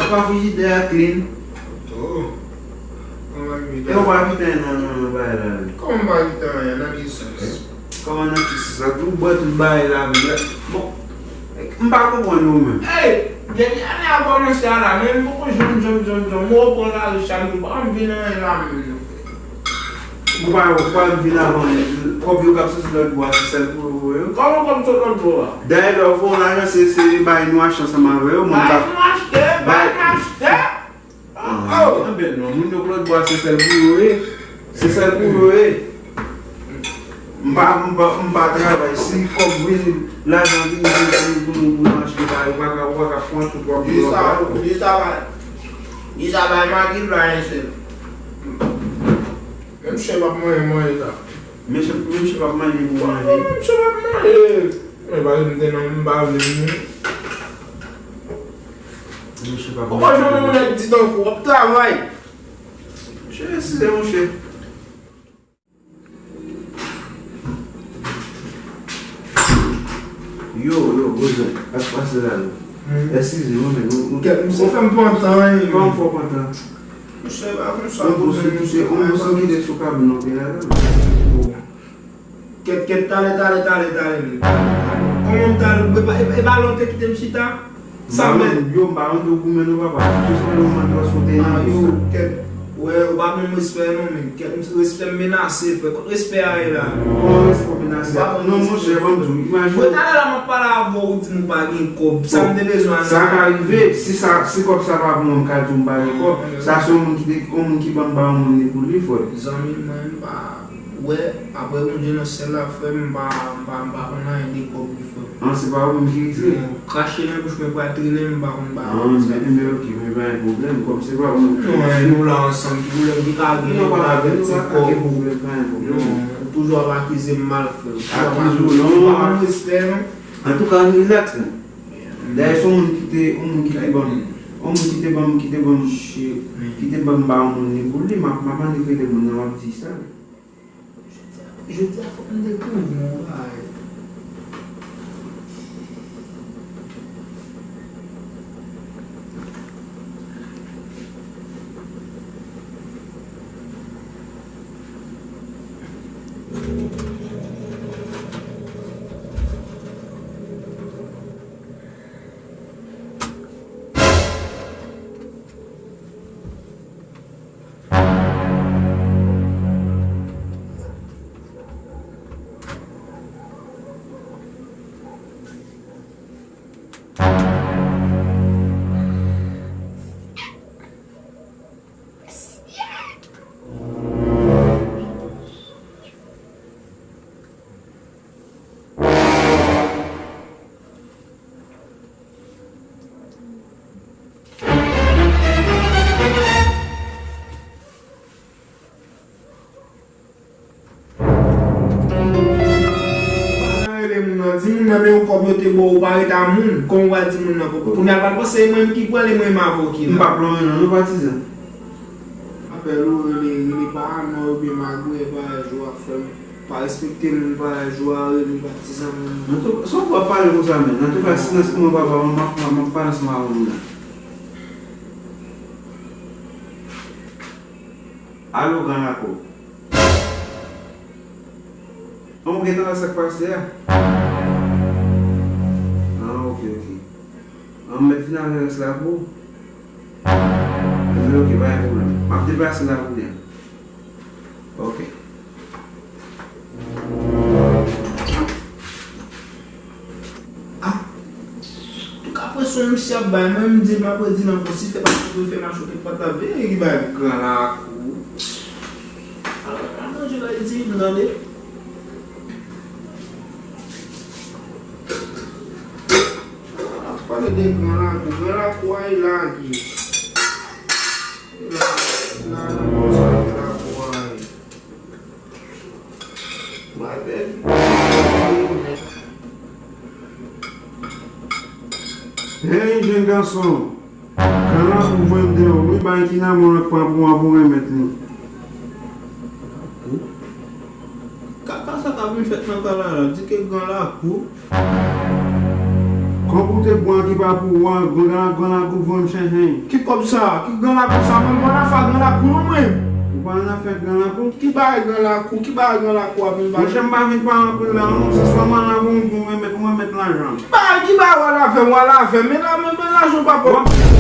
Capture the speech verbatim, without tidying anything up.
Ka frijidè a clean. Oh. Kòman frijidè? E ou pa kite anyen nan, nan, nan bagay la, wi. Kòman pa kite anyen? Nan ki sans? Kòman nan ki sans? Ou bwè tout bagay la, wi. Bon, m pa konprann ou menm. Hey! Depi ane a kòmanse a la, men m poko janm, janm, janm, janm. Mwen pran lari chak jou, m pa janm vin anyen la menm, non. Ou pa, ou pa vin avan, kòb yo k ap soti lòt bò a, se sèl pou yo voye yo. Kòman kòb sot lòt bò a? Dayè, lè w voye yon lajan, se, se bay nou achte ansanm avè yo, moun k ap. Bay nou achte, bay nou achte. Ah, oh, anben non, moun yo k lòt bò a, se sèl pou yo ye. Se sèl pou yo ye. M pa, m pa, m pa travay. Si kòb vini, lajan vini, vini, vini pou nou, pou nou achte bagay, ou pa ka, ou pa ka pran tout kòb yo. Di sa, di sa bay, di sa bay Magil la, mesye. Men misye p ap manje, manje sa. Mesye, mesye p ap manje pou manje. Mesye p ap manje. Men pa vin te nan m pa vle vini. Mesye p ap manje. Ou pa janm wè yon nèg di tankou w ap travay. Mesye, eskize, monchè. Yo, yo, bouzen, pa pase la, non. Hmm. Eskize, mwen menm, nou, nou. Kèt, misye fè m pantan, wi. Kòman fè w pantan? Misye pa konsa, bouzen, misye pa konsa. Yon bouzen ki te sou kabin nan, te la, la. Kèt, kèt, talè, talè, talè, talè, menm. Kòman m talè? E pa, e pa, e pa lè w te kite m chita? Sa m mèt. Yo, m pa mande w goumen non, papa. Jis mande w mande w èske w te renmen sa. Ah, yo, kèt. Wè, ou pa menm respè non, men. Kèt, respè m menase, frè. Kot respè a ye la? Kòman respè w menase? Non, monchè, ban m di w, imajine. Mwen talè la, m ap pale avè w, ou di m ou pa gen kòb. Sa m te bezwen an. Sa ka rive, si sa, si kòb sa pa pou mwen, m ka di w m pa gen kòb. Sa se yon moun ki te, yon moun ki ban m ba yon moun li pou li, frè. Zanmi mwen, m pa Wè, apre Bondye nan syèl la, frè m, m pa, m pa, m pa konn anyen de kòb wi, frè m. An, se pa ou menm ki retire? Non, krache nan bouch mwen, pral trennen m, m pa konn ba. An, men, men, ok, men pa gen pwoblèm, kòm se pa ou menm ki. Non, e nou la ansanm, ki pwoblèm ki ka gen, nou pa ka gen, nou pa ka gen pwoblèm, pa gen pwoblèm. Non, ou toujou ap akize m mal, frè m. Akize w non. Ou pa ban m respè, non. Antouka, ann rilaks, non. Dayè, se yon moun ki te, yon moun ki te ban m, yon moun ki te ban m, ki te ban m, ki te ban m ba yon moun li pou li, m ap, m ap annik rele moun nan, m ap di sa. Jodi a, jodi a, fòk m dekouvri yon bagay. Pa rele moun nan, di moun nan men yon kòb yo te ba w, ou pa ret a moun. Kòman w pral di moun nan kòb? Kounye a l pral panse e mwen menm ki pran l, e mwen menm avè w ki la. M p ap lonmen non, nou patizan. Apèl ou rele, rele pa non, oubyen magouye pa jou ap fè m. Pa respekte moun, pa jou a rele patizan moun. Antouka, sa w ap pale konsa menm? Antouka, silans pou mwen, papa, m ap, m ap, m ap pale ansanm avè moun nan. Alo, Gran Lakou. An, ou gentan wè sa k pase a? An, ok, ok. An, m mèt vin avè rès la pou ou? Ebyen, ok, pa gen pwoblèm. M ap deplase la kounye a. Ok. Ah! Tout ka presyon misye ap bay, mwen m di m ap redi nan pòs, si fè pa fè fè mache, ou te pral veye ki bay Gran Lakou. Alò, pa manje la, di m tande. Ap pale de Gran Lakou, Gran Lakou a e lage. E lage, e lage konsa Gran Lakou a e. Mwen pèdi. Hey, jèn gason. Gran Lakou voye m deyò wi, bay Kina mwen pran pou mwen pou remèt li. Kaka sa k ap vin fèt nan kay la la, di ke Gran Lakou. Kò Ou koute bwa ki pa pou ou an, gran, gran lakou, gran chenchen. Ki kòb sa? Ki gran lakou sa? Mwen pa nan afè gran lakou non mwen. Ou pa nan afè gran lakou? Ki bagay gran lakou? Ki bagay gran lakou ap vin ba? Monchè, m pa vin pale anpil la non. Se swa m al avè w, ou remèt, ou remèt lajan. Ki bagay, ki bagay w al avè m, w al avè m? Men la, men, men lajan pa pou.